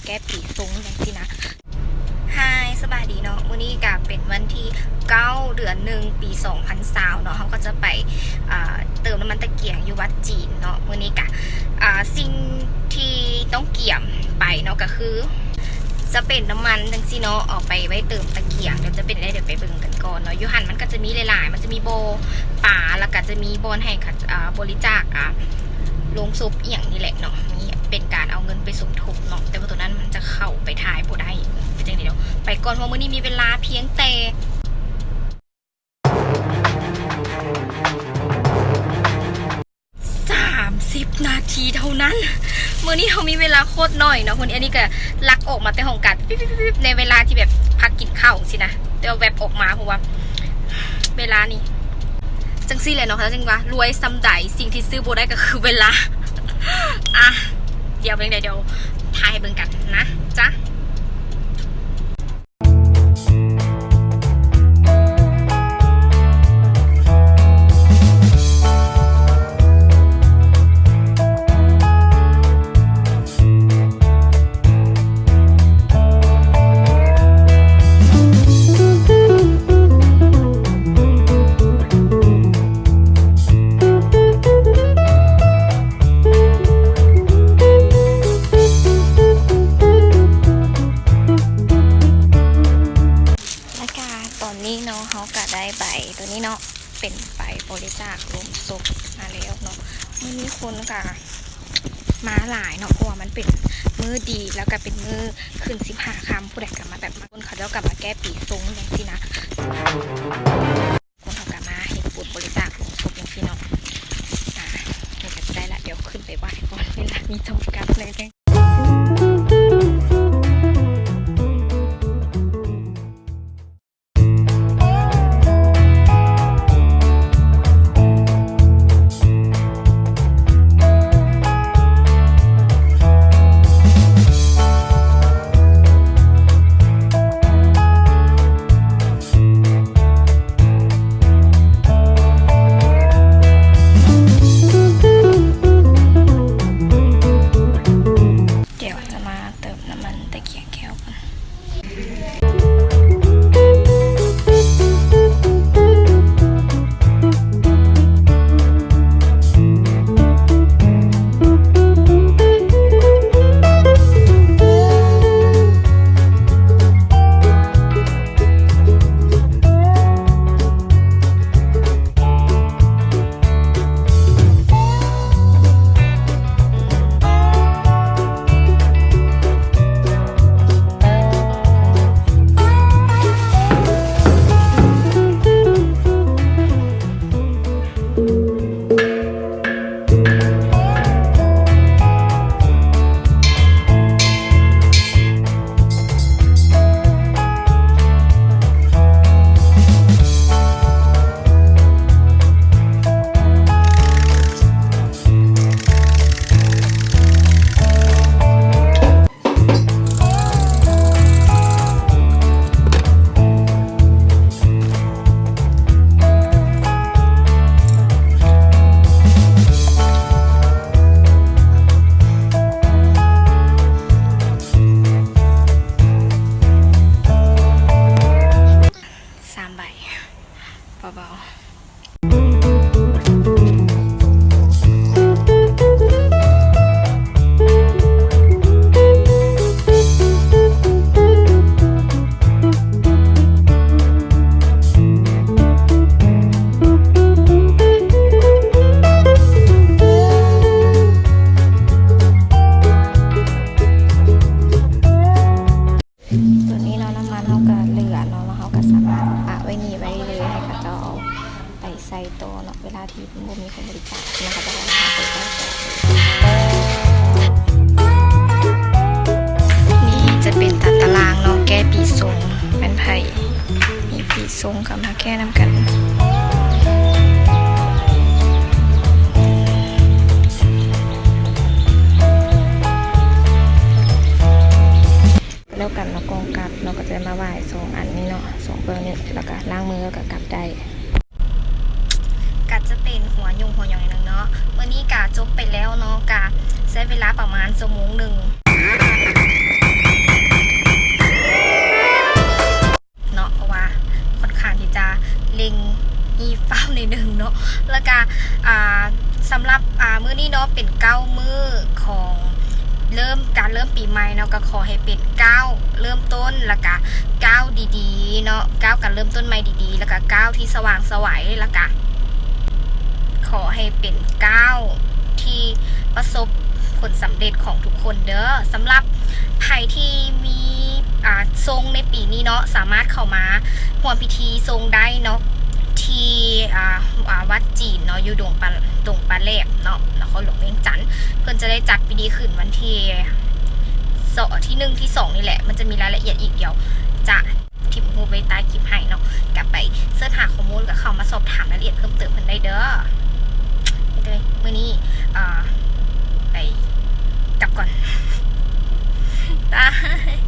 ແກ້ປີຊົງຈັ່ງຊີ້ນະ. ຮາຍ ສະບາຍດີເນາະ, ມື້ນີ້ກະເປັນວັນທີເກົ້າ ເດືອນໜຶ່ງ ປີສອງພັນຊາວເນາະ, ເຮົາກໍຈະໄປ ອ່າ ເຕີມນ້ຳມັນຕະກຽງຢູ່ວັດຈີນເນາະ. ມື້ນີ້ກະ ອ່າ ສິ່ງທີ່ຕ້ອງກຽມໄປເນາະ ກະຄື ຈະເປັນນ້ຳມັນຈັ່ງຊີ້ເນາະ, ເອົາໄປໄວ້ເຕີມຕະກຽງ. ດຽວຈະເປັນແນວໃດ ດຽວໄປເບິ່ງກັນກ່ອນເນາະ. ຢູ່ຫັ້ນມັນກໍຈະມີຫຼາຍໆ ມັນຈະມີບໍ່ປາ ແລ້ວກໍຈະມີບ່ອນໃຫ້ ເຂົາ ອ່າ ບໍລິຈາກ ອ່າ ໂລງສົບອີ່ຫຍັງນີ້ແຫຼະເນາະ, ນີ້ເປັນການເອົາເງິນໄປສົມທົບເນາະ, ແຕ່ວ່າໂຕນັ້ນມັນຈະເຂົ້າໄປຖ່າຍບໍ່ໄດ້ ເປັນຈັ່ງໃດເນາະ. ໄປກ່ອນ ເພາະວ່າມື້ນີ້ມີເວລາພຽງແຕ່ ສາມສິບນາທີເທົ່ານັ້ນ. ມື້ນີ້ເຮົາມີເວລາໂຄດໜ້ອຍເນາະ. ຄົນອັນນີ້ກໍລັກອອກມາແຕ່ຫ້ອງການ ໃນເວລາທີ່ແບບພັກກິນເຂົ້າຊີ້ນະ, ແຕ່ວ່າແວັບອອກມາ ເພາະວ່າເວລານີ້ ຈັ່ງຊີ້ແຫຼະເນາະ, ເຂົາເຈົ້າຈຶ່ງວ່າລວຍສ່ຳໃດ ສິ່ງທີ່ຊື້ບໍ່ໄດ້ກໍຄືເວລາ. ອ່ະ ດຽວເປັນຈັ່ງໃດ ດຽວຖ່າຍໃຫ້ເບິ່ງກັນນະຈ໊ະ. ແລ້ວກະຕອນນີ້ເນາະ ເຮົາກະໄດ້ໃບໂຕນີ້ເນາະ ເປັນໃບບໍລິຈາກໂລງສົບມາແລ້ວເນາະ. ມື້ນີ້ຄົນກະມາຫຼາຍເນາະ ເພາະວ່າມັນເປັນມື້ດີ ແລ້ວກະເປັນມື້ຂຶ້ນສິບຫ້າຄ່ຳ ຜູ້ໃດກະມາແບບ ຄົນເຂົາເຈົ້າກະມາແກ້ປີຊົງຈັ່ງຊີ້ນະ. ຄົນເຂົາກະມາເຮັດບຸນບໍລິຈາກໂລງສົບຈັ່ງຊີ້ເນາະ. ອ່າ ນີ້ກະໃກ້ລະ ດຽວຂຶ້ນໄປໄຫວ້ກ່ອນ ເວລາມີຈຳກັດໜ້ອຍໜຶ່ງ. ດຽວຈະມາເຕີມນ້ຳມັນຕະກຽງແກ້ວກ່ອນ. ສາມໃບ ເບົາໆ. ໂຕນີ້ເນາະ ນ້ຳມັນເຮົາກະເຫຼືອເນາະ ແລ້ວເຮົາກະສາມາດປະໄວ້ນີ້ໄວ້ເລີຍ ໃຫ້ເຂົາເຈົ້າເອົາໄປໃສ່ຕໍ່ເນາະ ເວລາທີ່ບໍ່ມີຄົນບໍລິຈາກນະ ເຂົາເຈົ້າເອົາໄປໃສ່ຕໍ່. ນີ້ຈະເປັນຕາຕະລາງເນາະ ແກ້ປີຊົງ ແມ່ນໃຜມີປີຊົງກະມາແກ້ນຳກັນ. ແລ້ວກັນເນາະ ກ່ອນກັບເນາະ ກະຈະມາໄຫວ້ສອງອັນນີ້ເນາະ ສອງເບື້ອງນີ້ ແລ້ວກະລ້າງມື ແລ້ວກະກັບໄດ້. ກະຈະເປັນຫົວຫຍຸ້ງຫົວຫຍັງໜຶ່ງເນາະ. ມື້ນີ້ກະຈົບໄປແລ້ວເນາະ ກະໃຊ້ເວລາປະມານຊົ່ວໂມງໜຶ່ງ. ມີຟ້າວໜ້ອຍໜຶ່ງເນາະ. ແລ້ວກະ ອ່າ ສຳລັບ ອ່າ ມື້ນີ້ເນາະ ເປັນເກົ້າມື້ຂອງເລີ່ມ ການເລີ່ມປີໃໝ່ເນາະ, ກໍຂໍໃຫ້ເປັນກ້າວເລີ່ມຕົ້ນ ແລ້ວກະກ້າວດີໆເນາະ, ກ້າວການເລີ່ມຕົ້ນໃໝ່ດີໆ ແລ້ວກະກ້າວທີ່ສະຫວ່າງໄສວ ແລ້ວກະ ຂໍໃຫ້ເປັນກ້າວທີ່ປະສົບຜົນສຳເລັດຂອງທຸກຄົນເດີ້. ສຳລັບໃຜທີ່ມີ ອ່າ ຊົງໃນປີນີ້ເນາະ ສາມາດເຂົ້າມາຮ່ວມພິທີຊົງໄດ້ເນາະ ທີ່ ອ່າ ອ່າ ວັດຈີນເນາະ ຢູ່ດົງປາ ດົງປາແຫຼບເນາະ ນະຄອນຫຼວງວຽງຈັນ. ເພິ່ນຈະໄດ້ຈັດພິທີຂຶ້ນວັນທີ ສ- ທີໜຶ່ງ ທີສອງນີ້ແຫຼະ. ມັນຈະມີລາຍລະອຽດອີກ ດຽວຈະ ຖິ້ມຮູບໄວ້ໃຕ້ຄລິບໃຫ້ເນາະ, ກະໄປເສີດຫາຂໍ້ມູນ ກະເຂົ້າມາສອບຖາມລາຍລະອຽດເພີ່ມເຕີມເພິ່ນໄດ້ເດີ້. ໄປເລີຍ ມື້ນີ້ ເອີ ໄປ ກັບກ່ອນ ບາຍ.